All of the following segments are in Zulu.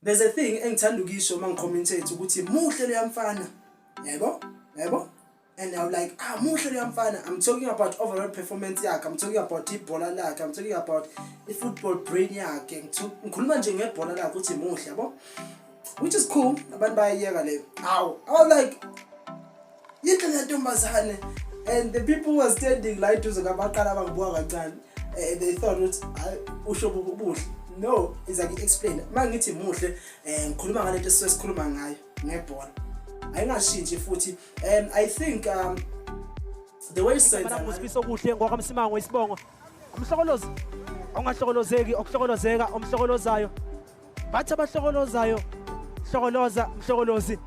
There's a thing engithanda ukuyisho uma ngicommentate ukuthi muhle loya mfana. Yebo? Yebo? And I'm like, ah, muhle loya mfana. I'm talking about overall performance yakhe. I'm talking about ibhola lakhe. I'm talking about i-football brain yakhe. Ngikhuluma nje ngebhola lakhe ukuthi muhle, yabo? Which is cool. Abantu bayayiyeka leyo. Awu, I was like, yinhle le ntombazane. And the people were standing la eduze kwabaqala bangibuka kancane. They thought ukuthi hayi, usho ubuhle. No, is like explain. Uma ngithi muhle, ngikhuluma ngalento esisuke sikhuluma ngayo ngebhola. Ayingashintshi futhi. And I think the way senza ngayo uSifisokuhle ngokwaMsimango isibongo. Umhlokolozi ongahlokolozeki okuhlokolozeka omhlokolozayo. Bathi abahlokolozayo hlokoloza mhlokolozi.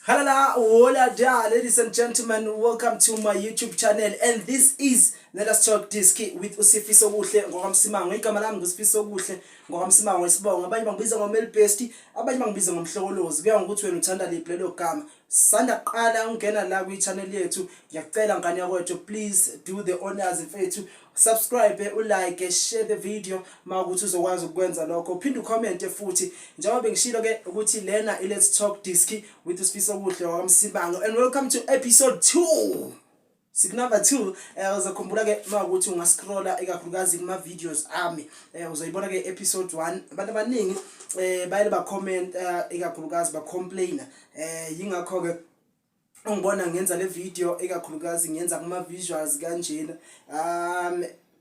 Halala, hola da, ladies and gentlemen, welcome to my YouTube channel, and this is Let Us Talk Diski with uSifisokuhle ngokwaMsimango. Igama lami nguSifisokuhle ngokwaMsimango isibongo. Abanye bangibiza ngoMel Best, abanye bangibiza ngomhlokolozi. Kuya ngokuthi wena uthanda liphi lelo gama. Sanda kuqala ungena la kwi-channel yethu, ngiyakucela ngane yakwethu, please do the honors mfethu. Subscribe, ulike, share the video mawukuthi uzokwazi ukwenza lokho. Uphinde ucomment futhi. Njengoba bengishilo ke ukuthi lena i-Let's Talk Diski with uSifisokuhle wakwaMsimango, and welcome to episode 2. Sikunumber 2. Uzokhumbula ke mawukuthi ungascrolla ikakhulukazi kuma videos ami, uzoyibona ke episode 1. Abantu abaningi baye ba comment, ikakhulukazi ba complain, yingakho ke ungibona ngenza le video, ikakhulukazi ngiyenza kuma visuals kanjena.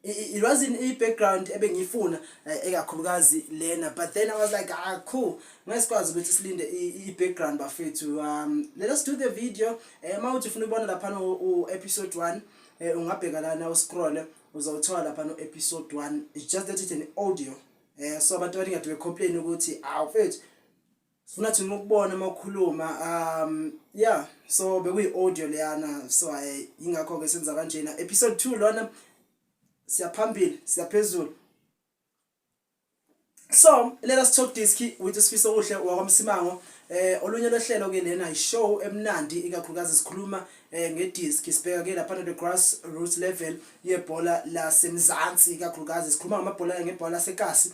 It wasn't i-background ebengiyifuna, ekakhulukazi lena, but then I was like, ah, cool, ngeke sikwazi ukuthi silinde i-background bafethu. Let us do the video. Uma uthi ufuna ukubona laphana u-episode 1, ungabheka lana, uscroll, uzawuthola laphana u-episode 1. It's just that it's an audio, so abantu abaningi kade becomplain ukuthi awu mfethu, sifuna thina ukubona uma ukhuluma. Yeah, so bekuyi-audio leyana, so yingakho-ke senza kanjena. Episode 2 lona, siyaphambili, siyaphezulu. So let us talk diski with uSifisokuhle wakwaMsimango. Olunye lohlelo ke lena, ishow emnandi, ikakhulukazi sikhuluma ngediski, sibheka ke lapha the grass roots level yebhola laseMzansi, ikakhulukazi sikhuluma ngamabhola, ngebhola lasekasi,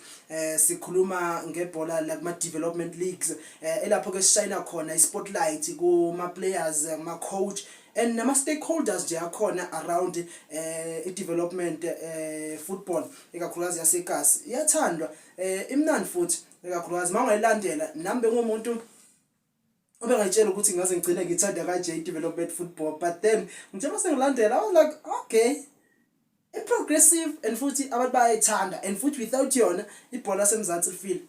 sikhuluma ngebhola la kuma development leagues, elapho ke sishayina khona ispotlight kuma players, kuma coach and nama stakeholders nje akhona around i-development football, ikakhulukazi yasekasi. Iyathandwa, imnandi futhi, ikakhulukazi mawungayilandela. Nami bengumuntu obengayitshela ukuthi ngaze ngigcine ngithanda kanje i-development football, but then njengoba sengilandela, I was like, okay, i-progressive and futhi abantu bayayithanda, and futhi without yona ibhola laseMzansi lifile,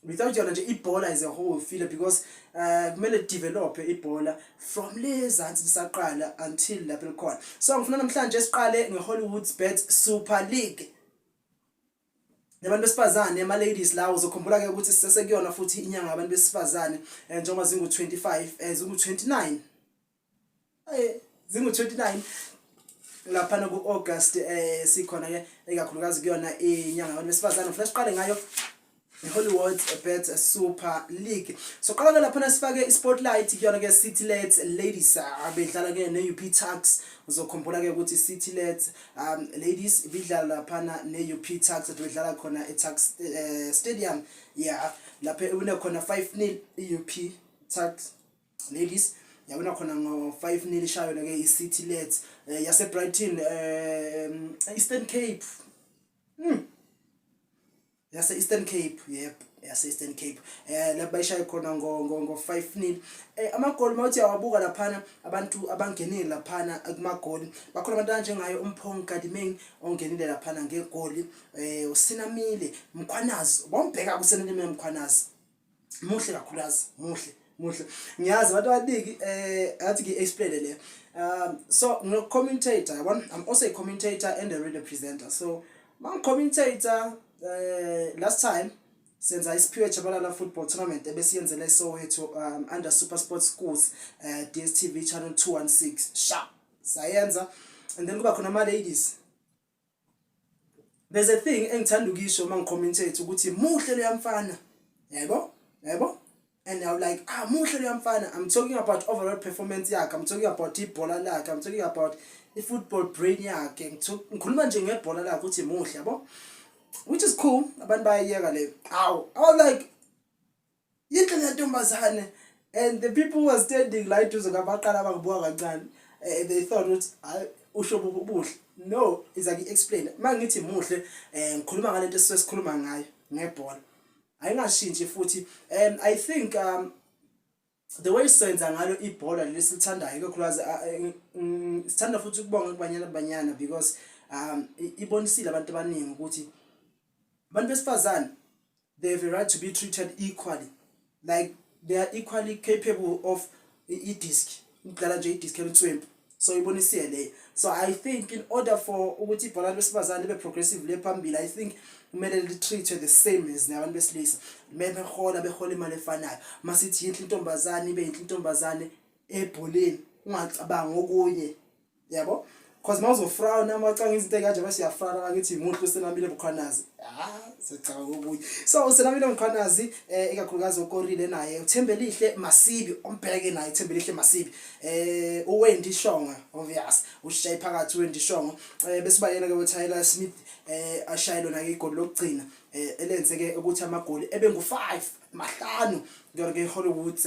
without yona nje ibhola as a whole file, because kumele develop ibhola from lezansi lisaqala until lapho likhona. So ngifuna namhlanje siqale ngeHollywood Bet Super League nabantu besifazane, ama ladies la. Uzokhumbula ke ukuthi sisesekuyona futhi inyanga yabantu besifazane, njengoba zingu 25, zingu 29, zingu 29 laphana ku-August. Sikhona ke ikakhulukazi kuyona inyanga yabantu besifazane. Ngifuna siqale ngayo i-Hollywood Bet Super League. So qala ke laphana sifake i-spotlight kuyona ke City Lads Ladies abedlala ke ne-UP Tuks. Uzokhumbula ke ukuthi City Lads Ladies ibidlala laphana ne-UP Tuks, bedlala khona e-Tuks Stadium, yeah, lapho ewina khona 5-0 i-UP Tuks Ladies, yabona khona ngo 5-0 ishayo ke i-City Lads yase Brighton, Eastern Cape. Yase Eastern Cape, yep, yase Eastern Cape, lapho bayishaye khona ngo 5-0. Amagoli mawuthi awabuka laphana, abantu abangenile laphana kumagoli, bakhona abantu kanjengayo uMphong Gadimeng ongenile laphana ngegoli, uSinamile Mkhwanazi. Bombheka kuSinamile Mkhwanazi, muhle kakhulukazi, muhle muhle. Ngiyazi abantu abaningi, athi ngi-explain le. So ngino commentator, yabona, I'm also a commentator and a radio presenter. So mangi-commentator, last time senza iSiphiwe Tshabalala football tournament ebesiyenzela eSoweto, under Super Sports Schools, DStv channel 216, sharp, sayenza, and then kuba khona ama ladies. There's a thing engithanda ukisho uma ngicommentate ukuthi muhle loya mfana, yebo yebo. And I'm like, "Ah, muhle loya mfana." I'm talking about overall performance yakhe, I'm talking about ibhola lakhe, I'm talking about i-football brain yakhe, ngikhuluma nje ngebhola lakhe ukuthi muhle, yabo, which is cool. Abantu bayayiyeka leyo. Awu, I was like, "Yinhle le ntombazane." And the people who were standing la eduze ngabaqala bangibuka kancane. They thought ukuthi, "Hayi, usho ubuhle." No, is like explain uma ngithi muhle, ngikhuluma ngalento esisuke sikhuluma ngayo ngebhola, ayingashintshi futhi. And I think the way senza ngalo ibhola leli silithandayo ikakhulukazi, sithanda futhi ukubonga kuBanyana Banyana because ibonisile abantu abaningi ukuthi abantu besifazane, they have a right to be treated equally, like they are equally capable of i-disk, ukudlala nje i-disk elutswempu. So ibonisile leyo. So I think in order for ukuthi ibhola besifazane libe progressive le phambili, I think kumele li-treat the same as nabantu besilisa. Kumele behola, behola imali efanayo. Masithi yinhle intombazane, ibe yinhle intombazane ebholeni, ungacabanga okunye, yabo, because mawuzofrown amacanga izinto ekanje bese uyafrowna ngakithi muhle uSenamile Mkhwanazi, ah, sicabanga okunye. So uSenamile Mkhwanazi, ikakhulukazi okorile naye uThembelihle Masibi, ombheke naye uThembelihle Masibi, uWendy Shongwe, obvious, ushaye phakathi uWendy Shongwe, bese bayena ke uTyler Smith, ashaye lona ke igoli lokugcina, elenze ke ukuthi amagoli ebe ngu5, mahlanu kuyona ke Hollywood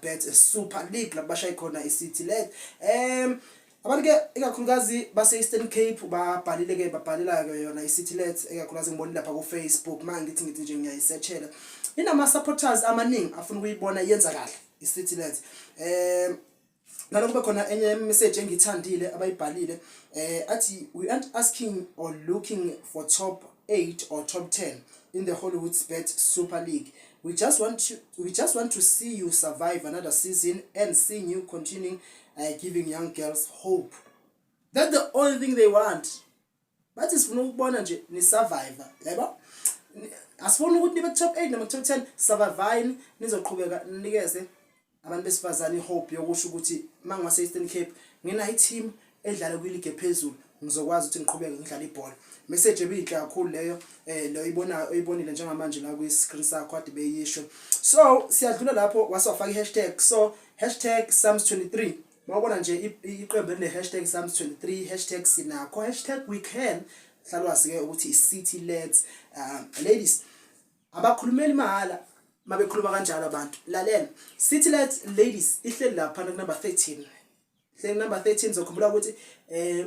Bet Super League lapho bashaye khona iCity Lads. Abantu ke ikakhulukazi base Eastern Cape babhalile ke, babhalela ke yona iCity Lads ikakhulukazi. Ngibonile lapha ku Facebook, manje ngithi nje ngiyayisearchela, inama supporters amaningi afuna ukuyibona yenza kahle iCity Lads. Nalokho kube khona enye message engithandile abayibhalile, athi, "We aren't asking or looking for top 8 or top 10 in the Hollywood Bet Super League. We just want to see you survive another season and seeing you continuing giving young girls hope." That's the only thing they want. Bathi sifuna ukubona nje ni survive, yabo. Asifuni ukuthi nibe top 8 noma top 10. Survive, nizoqhubeka ninikeze abantu besifazane ihope yokusho ukuthi mangase Eastern Cape ngina i-team edlala kwi-league ephezulu, ngizokwazi ukuthi ngiqhubeke ngidlale ibhola. Message ebinhle kakhulu leyo, leyo ibona oyibonile njengamanje la kwi screen sakho kade beyisho. So siyadlula lapho, wasewafaka i-hashtag, so #Psalms23. Mawubona nje iqembu eline #Psalms23, #sinakho, #wecan, hlalwazi ke ukuthi i-City Lads ladies abakhulumeli mahala mabekhuluma kanjalo abantu. Lalela, City Lads ladies ihleli lapha ku number 13, hleli number 13. Zokhumbula ukuthi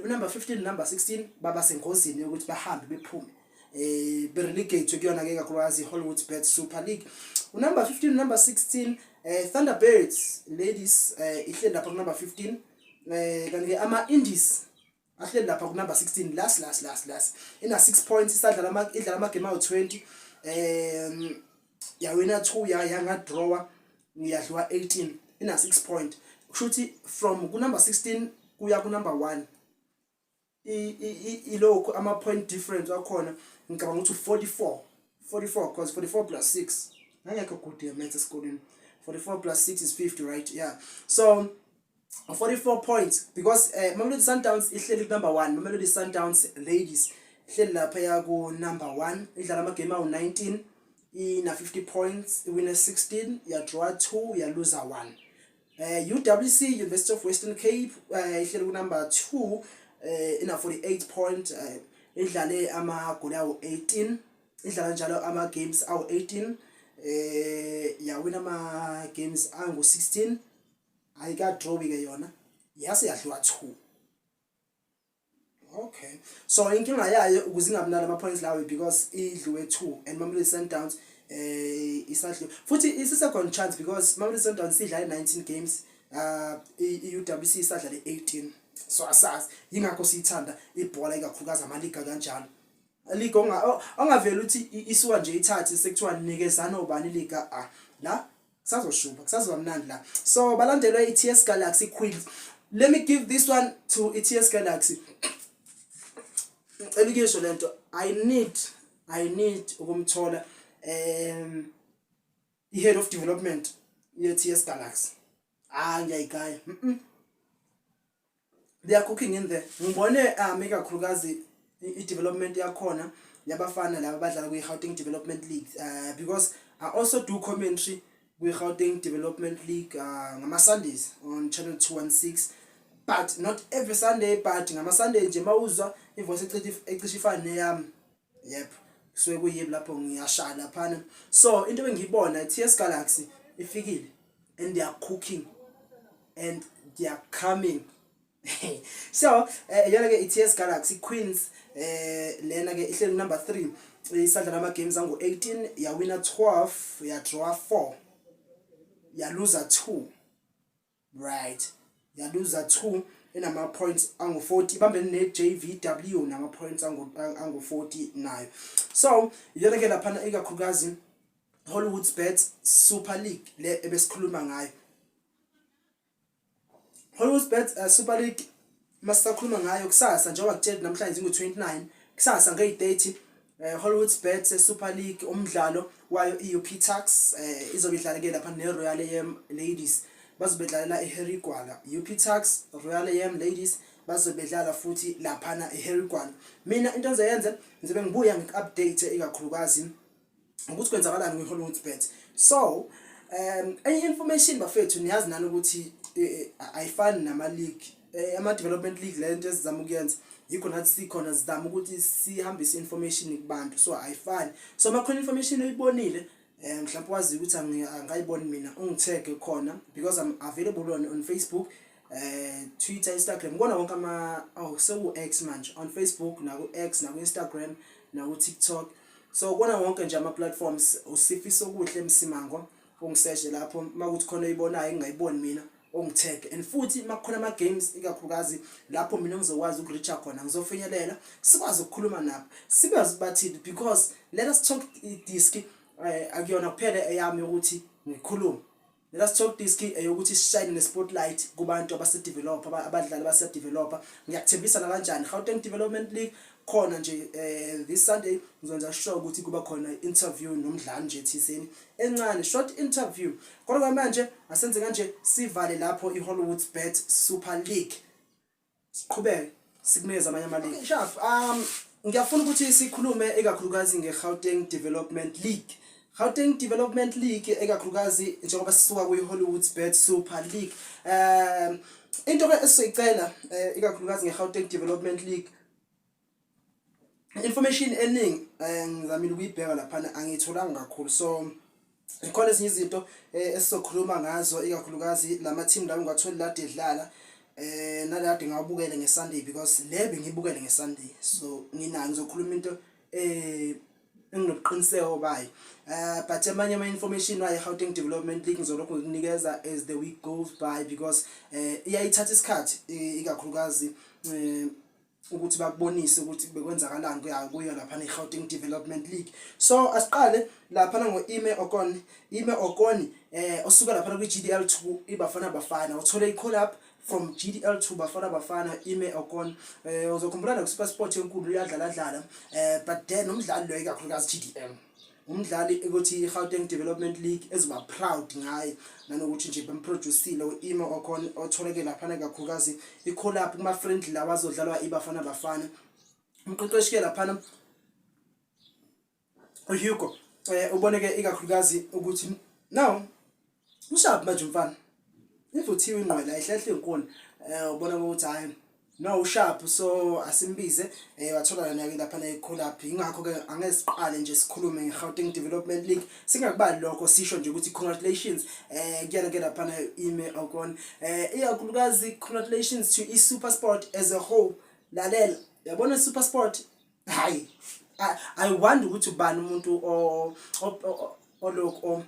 unumber 15, number 16 baba sengozini yokuthi bahambe bephume, berelegate kuyona ke kakhulukazi Hollywood Bet Super League. Unumber 15, number 16, Thunderbirds ladies ihleli lapha ku number 15, kanti ke ama Indies ahleli lapha ku number 16, last last last last, ina 6 points. Isadlala ama idlala ama game awu 20, yawina 2, ya yanga draw, ngiyadliwa 18, ina 6 point. Kusho ukuthi from ku number 16 kuya ku number 1 ilokhu ama point difference wakhona, ngicabanga ukuthi 44, 44, because 44 plus 6, ngangekho good ye maths esikoleni, 44 plus 6 is 50, right? Yeah, so 44 points, because Mamelodi Sundowns ihleli ku number 1. Mamelodi Sundowns ladies ihleli lapha ya ku number 1, idlala ama game awu 19, ina 50 points, iwina 16, ya draw 2, ya lose 1. UWC, University of Western Cape, ihleli ku number 2, ina 48 point, idlale amagoli awu 18, idlala njalo ama games awu 18, yawina ama games angu 16, ayika draw ke yona, yase yadliwa 2. Okay, so inkinga yayo ukuze ingabi nala ama points lawo because idliwe 2, and Mamelodi Sundowns isadliwe futhi, isi second chance because Mamelodi Sundowns idlale 19 games, i-UWC isadlale 18. So asazi, ingakho siyithanda ibhola, ikakhulukazi amaliga kanjalo, league ongavela uthi isuka nje ithathe sekuthiwa nikezana ubani liga. Ah, la kusazoshuba, kusazoba mnandi la. So balandelwe i-TS Galaxy Queens. Let me give this one to i-TS Galaxy. Ngicela ukuyisho lento, I need ukumthola i-head of development ye-TS Galaxy. Ah, ngiyayigaya. They are cooking in there. Ngibone ikakhulukazi i-development yakhona yabafana laba abadlala kwi-Gauteng Development League, because I also do commentary. kwi-Gauteng Development League ngama-Sundays on channel 216, but not every Sunday, but ngama-Sunday nje mawuzwa ivoice ecishe ifane neyami, yep, kusuke kuyimi lapho ngiyashaya laphana. So into engiyibona, TS Galaxy ifikile and they are cooking and they are coming. So yona ke i-TS Galaxy Queens lena ke ihleli number 3, isadlala ama games angu 18, yawina 12, ya draw 4, ya lose 2, right? Ya lose 2, inama points angu 40, ibambene ne JVW nama points angu 40 nayo. So iyona ke laphana ikakhulukazi Hollywood Bet Super League le ebesikhuluma ngayo. Hollywood Bet Super League masisakhuluma ngayo kusasa, njengoba kutshela namhlanje ingu-29, kusasa ngeyi-30 Hollywood Bet Super League umdlalo wayo i-UP Tuks izobe idlala ke lapha ne-Royal AM Ladies, bazobe bedlalela eHarry Gwala. UP Tuks, Royal AM Ladies bazobe bedlala futhi laphana eHarry Gwala. Mina into engizoyenza, ngizobe ngibuya ngiku-update ikakhulukazi ukuthi kwenzakalani kwi-Hollywood Bet. So enye information, bafethu, niyazi nani ukuthi ayifani nama league, ama development league. Le nto esizama ukuyenza, yikho nathi sikhona, sizama ukuthi sihambise information kubantu, so ayifani. So makhona information oyibonile, mhlawumbe wazi ukuthi angayiboni mina, ungithege khona because I'm available on Facebook, Twitter, Instagram, kona wonke ama, oh, seku X manje, on Facebook naku X naku Instagram naku TikTok. So kona wonke nje ama platforms, uSifiso Kuhle Msimango, ungiseshe lapho makuthi khona oyibonayo engingayiboni mina, ungithege. And futhi makukhona ama games ikakhulukazi lapho mina ngizokwazi ukureacha khona, ngizofinyelela, sikwazi ukukhuluma nabo, sibazi bathini, because Let Us Talk Diski akuyona kuphela eyami ukuthi ngikhulume. Let Us Talk Diski eyokuthi sishine ne-spotlight kubantu abasedevelop, abadlali abasedeveloper. Ngiyakuthembisa nakanjani, Gauteng Development League khona nje this Sunday ngizokwenza sure ukuthi kuba khona interview nomdlali nje thizeni encane, short interview. Kodwa manje asenze kanje, sivale lapho i-Hollywood Bet Super League, siqhubeke sikunikeze amanye ama-league. Okay, sharp. Ngiyafuna ukuthi sikhulume ikakhulukazi nge-Gauteng Development League. Gauteng Development League ekakhulukazi, njengoba sisuka kwi-Hollywood Bet Super League. Into ke esizoyicela ikakhulukazi nge-Gauteng Development League, information eningi ngizamile ukuyibheka laphana, angiyitholanga kakhulu. So ikhona ezinye izinto esizokhuluma ngazo, ikakhulukazi lama team lawo ngiwatholi lade edlala nalade ngawabukele ngeSunday, because le bengibukele ngeSunday, so ngina ngizokhuluma into enginobuqiniseko bayo. But amanye ama information wayo Gauteng Development League ngizolokhu ngikunikeza as the week goes by, because iyayithatha isikhathi ikakhulukazi ukuthi bakubonise ukuthi bekwenzakalani kuya kuyo lapha ne-Gauteng Development League. So asiqale lapha ngo-Ime Okon. Ime Okon osuka lapha kwi-GDL 2 iBafana Bafana, uthole i-call up from GDL 2 Bafana Bafana. Ime Okon, uzokhumbula na Super Sport enkulu uyadlala dlala, but then umdlali lo ikakhulukazi GDL, umdlali ukuthi i-Gauteng Development League ezoba proud ngaye, nanokuthi nje bamproducile u-Ime Okon, otholeke laphana kakhulukazi i-call up kuma friendly lawa azodlalwa iBafana Bafana. Umqeqeshi ke laphana uHugo uboneke ikakhulukazi ukuthi now usharp manje umfana, ivuthiwe ingqwele, ayihlehle inkuni. Ubona ukuthi hayi no, usharp, so asimbize. Wathola naye lapha na call up. Ingakho ke angeke siqale nje sikhulume ngeGauteng Development League singakubali lokho, sisho nje ukuthi congratulations kuyena ke lapha na Ime Okon. Ikakhulukazi congratulations to iSuperSport as a whole. Lalela, yabona SuperSport, hayi, I wonder ukuthi ubani umuntu o olokho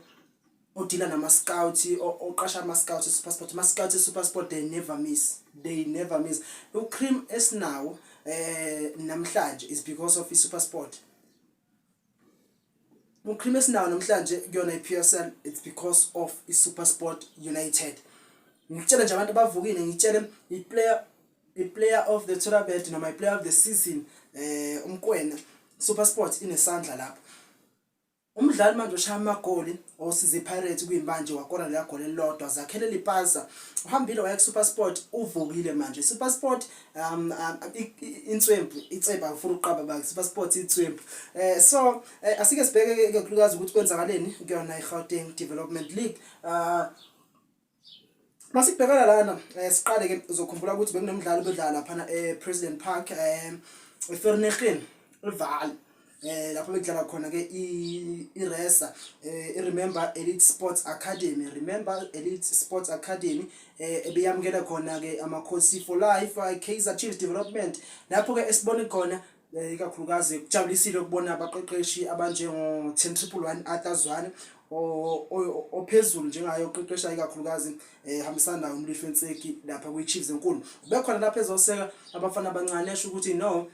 odila nama scouts, oqasha ama scouts eSuperSport. Ama scouts eSuperSport, they never miss, they never miss. Ucream esinawo namhlanje is because of iSuperSport. Ucream esinawo namhlanje kuyona iPSL, it's because of iSuperSport United. Ngitshele nje abantu abavukile, ngitshele i-player of the tournament noma i-player of the season, uMkwena, SuperSport inesandla lapho. Umdlali manje oshaya amagoli osiza iPirates kuyimanje wakora leya goli elilodwa Zakhele Lepasa uhambile waya kuSuperSport uvukile manje SuperSport um, um inswempu iceba ufuna ukuqamba ba SuperSport inswempu eh so eh, asike sibheke ke kakhulukazi ukuthi kwenzakaleni kuyona iGauteng Development League Masikubhekana lana siqale ke uzokhumbula ukuthi bekunomdlalo obedlala laphana ePresident Park eVereeniging eVaal lapho bekudlala khona ke iResa iRemember Elite Sports Academy Remember Elite Sports Academy ebeyamukela khona ke amakhosi for life Kaizer Chiefs Development lapho ke esibone khona Ikakhulukazi kujabulisile ukubona abaqeqeshi abanjengo 10111 Arthur Zwane ophezulu njengaye oqeqesha ikakhulukazi ehambisana naye uMlife Ntseki lapha kwiChiefs enkulu. Ubekhona lapha ezoseka abafana abancane esho ukuthi no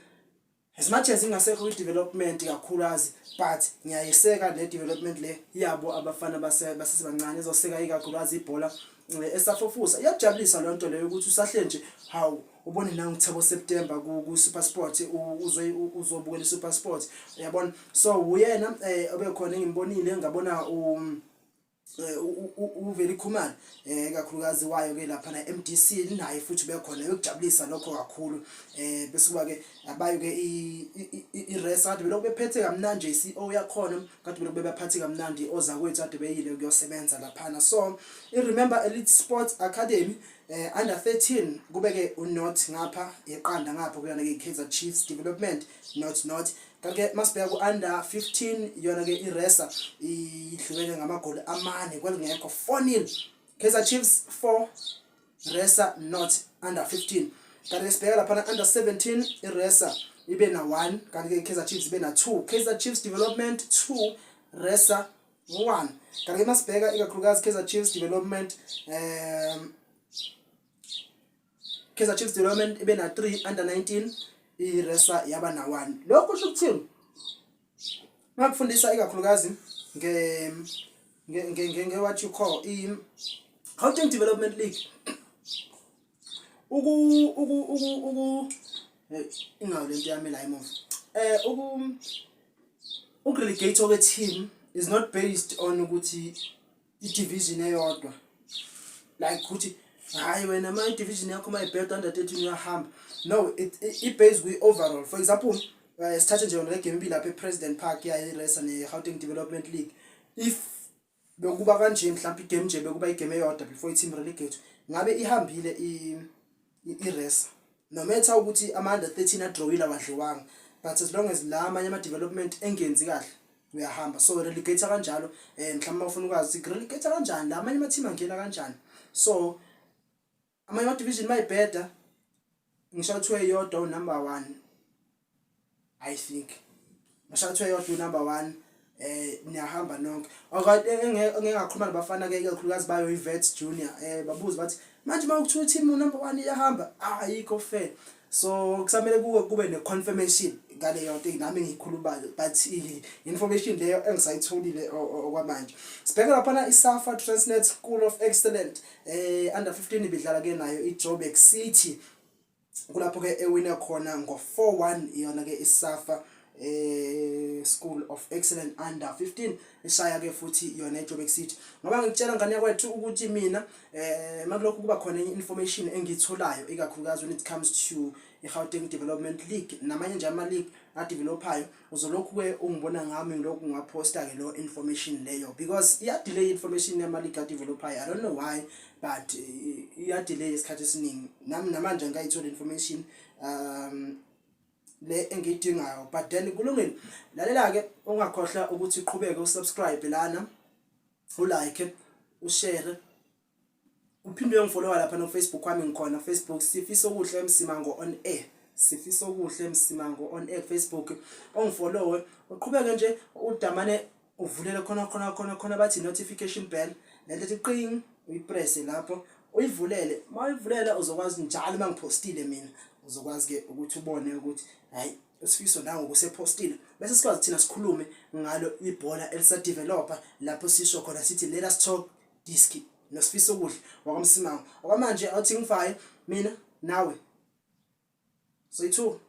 as much as ingasekho kwi-development kakhulukazi but ngiyayeseka le development le yabo abafana basesebancane ezoseka ikakhulukazi ibhola esafufusa. Iyajabulisa leyo nto leyo ukuthi usahle nje hawu ubone nangu Thabo September ku ku SuperSport uzobukela iSuperSport uyabona so uyena eh obekhona engimbonile ngabona u eh, uVeli Khumalo eh kakhulukazi wayo ke lapha na MDC naye futhi bekhona yokujabulisa lokho kakhulu eh bese kuba ke abayo ke i-rest kade belokhu bephethe kamnandi i-CEO yakhona kade belokhu bebaphathe kamnandi ozakwethu kade beyile kuyosebenza laphana so i-Remember Elite Sports Academy Under 13 kube ke unot ngapha iqanda ngapha kuyona ke iKaizer Chiefs Development not not kanti ke masibheka ku under 15 yona ke iResa idlulele ngamagoli amane kwelingekho 4-0 Kaizer Chiefs 4 Resa not under 15 kanti ke sibheka lapha under 17 iResa ibe na 1 kanti ke iKaizer Chiefs ibe na 2 Kaizer Chiefs Development 2 Resa 1 kanti ke masibheka ikakhulukazi Kaizer Chiefs Development um Kaizer Chiefs Development ibe na 3 under 19 iResa yaba na 1 lokho kusho ukuthini ngakufundisa ikakhulukazi nge nge nge nge what you call i Gauteng Development League uku uku uku uku ingawo lento yami la emuva eh uku ukurelegate kwe team is not based on ukuthi i-division eyodwa like ukuthi hayi wena ma i-division yakho ma ibheda under 13 uyahamba no it, it, it based kwi-overall for example sithathe nje yona le game ibilapha e-President Park yayi-Resa ne-Gauteng Development League if Bekuba kanje mhlawumbe igame nje bekuba igame eyodwa before i-team relegate ngabe ihambile i-resa no matter ukuthi ama-under 13 adrowile awadliwanga but as long as la amanye ama-development engenzi kahle uyahamba so relegate kanjalo um mhlawumbe ufuna ukwazi relegate kanjani la amanye ama-team angena kanjani so amanye ama-division mayibheda ngisho kuthiwa eyodwa unumber one I think ngisho kuthiwa eyodwa unumber one eh niyahamba nonke okade engeke ngakhuluma nabafana ke ikakhulukazi bayo iVets Junior eh babuza bathi manje uma kuthiwa team number 1 iyahamba ayikho fair so kusamele kuwe kube ne confirmation ngaleyo nto nami ngiyikhulumayo but information leyo engisayitholile okwamanje sibheke laphana iSafa Transnet School of Excellence eh under 15 ibidlala ke nayo iJoburg City kulapho ke ewina khona ngo 4-1 iyona ke iSafa eh School of Excellence under 15 ishaya ke futhi yona iJoburg City ngoba ngikutshela ngane yakwethu ukuthi mina eh makulokhu kuba khona information engiyitholayo ikakhulukazi when it comes to iGauteng Development League namanye nje ama league adevelopayo uzolokhu ke ungibona ngami ngilokhu ngaposta ke lo information leyo because iya delay information yama league adevelopayo I don't know why but iya delay isikhathi esiningi nami namanje ngayithola information um le engiyidingayo but then kulungile lalela ke ungakhohlwa ukuthi uqhubeke usubscribe lana ulike ushare Uphinde uyongifollowa lapha no Facebook wami ngikhona Facebook Sifisokuhle Msimango on air Sifisokuhle Msimango on air Facebook ongifollowe uqhubeke nje udamane uvulele khona khona khona khona bathi notification bell lento ethi qing uyipresse lapho uyivulele uma uyivulela uzokwazi njalo uma ngipostile mina uzokwazi ke ukuthi ubone ukuthi hayi uSifiso nangu kusephostile bese sikwazi thina sikhulume ngalo ibhola elisadevelopa lapho sisho khona sithi let us talk diski noSifisokuhle wakwaMsimango okwamanje awuthi ngifaye mina nawe soyi-two.